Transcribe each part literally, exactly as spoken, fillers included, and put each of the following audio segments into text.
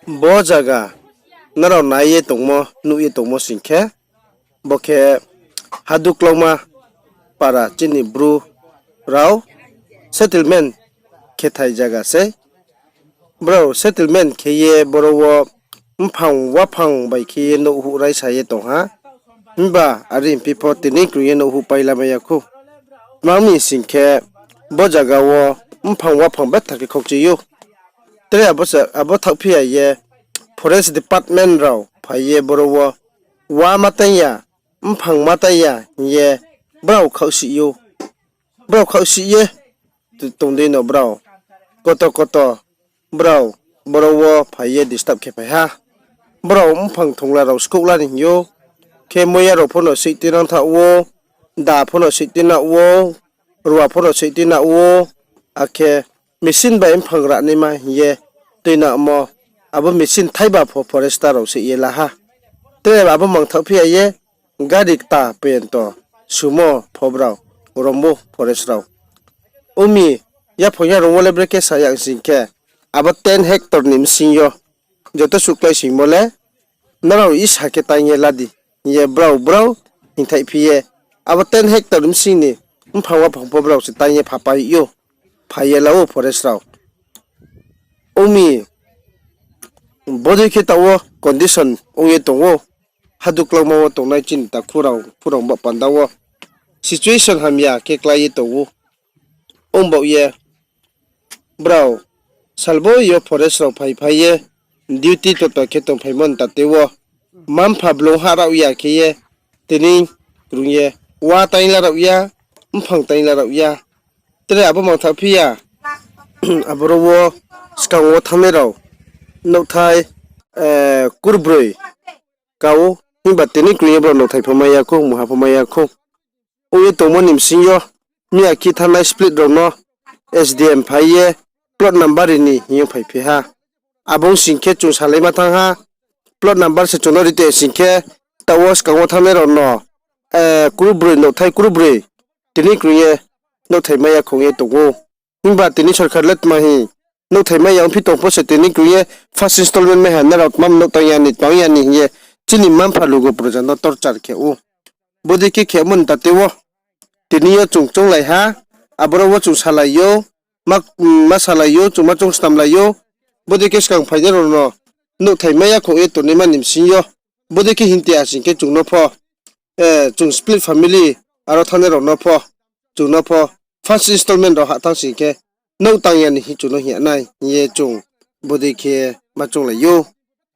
Bo zaga nrao nai ye tongmo, nuh ye tongmo sing khe, bo khe Haduklauma para chini Bru rao settlement khe thai zaga sei. Brao settlement khe ye boro wo mphang waphang bai khe ye nouh huh raisa ye tong ha. Himba are phi pho tini krung ye nouh huh pai lamai ya khou. Tma hing sing khe, bo zaga wo mphang waphang betha khe khokchi ou. Tre abo se, abo thaohphi ya ye forest department rao phai ye boro wo wa ma tang ya, mphang ma tang ya hing ye brao khaohsih ou. Brao khaohsih ye tongdei no brao koto koto brao boro wo phai ye disturb khe phai ha. Brao mphang thongla rao skouh la ni hing ou. Khe moiya rao pho no seih tuinang thaoh ou, da pho no seih tuinang ou, rua pho no seih tuinang ou, akhe machine bai mphang ranaima hing ye tuinangmo, abo machine thaiba pho forester rao seih ye la ha. Tre abo mang thaohphi ya ye gari kta pento sumo pho brao rom ou forest rao. Ong mi, yaphang yarung wo le brekhe sa ya sing khe, abo ten hectare ni bsing yo joto suhkláisoingmo le nrao isa khe tang ye la di, hing ye brao brao hingthaihphi ye, abo ten hectare bsing ni mphang waphang pho brao se tang ye phapai ou, phai ye la ou forest rao. Ong mi, bodei khe taoh wo condition ong ye tong ou, Haduklauma wo tongnai chini takhu rao, phu rao ba panda wo situation hamya khe klái ye tong ou. Ong baoh ye, brao salboi yo forest rao phaiphai ye duty toto khe tongphaimo ni tate wo, mma-mpha blung ha rao ya khe ye, tini krung ye wa taing la rao ya, mphang taing la rao ya. Tre abo mang thaohphi ya, aboro wo skang wo thanngnai rao nouhthai kurbroi ka ou, himba tini krung ye brao nouhthai pho mai ya khou, mungha pho mai ya khou. Ong ye tongmo ni bsing yo, miya khe thanngnai split rao no S D M phai ye plot number ri ni hing ye phaiphi ha. Abo ong sing khe chung salaima thanng ha, plot number se chung no ri te sing khe, taoh wo skang wo thanngnai rao no kurbroi, nouhthai kurbroi tini krung ye nouhthai mai ya khong ye tong ou. Himba tini sorkar le tma hing, nouhthai mai ya ongphi tong pho se tini krung ye first installment mai ha, nrao tma nouh tang ya ni, tang ya ni hing ye chini mma-mpha lugu proja no torture khe ou. Bodei khe khemo ni tate wo tini yo chung chounglai ha, aboro wo chung salai ou, ma salai ou, chung ma choung stamlai ou. Bodei khe skang phainai rao no nouhthai mai ya khong ye tongnaima ni bsing yo, bodei khe hing te ha sing khe chung no pho, chung split family aro thanngnai rao no pho, chung no pho first installment rao hah thanng sing khe nouh tang ya ni hing chung no hing ya nai hing ye chung bodei khe ma chounglai ou.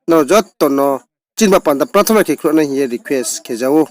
Nrao joto no chini ba panda prathona khe khruh nai hing ye request khe ja ou.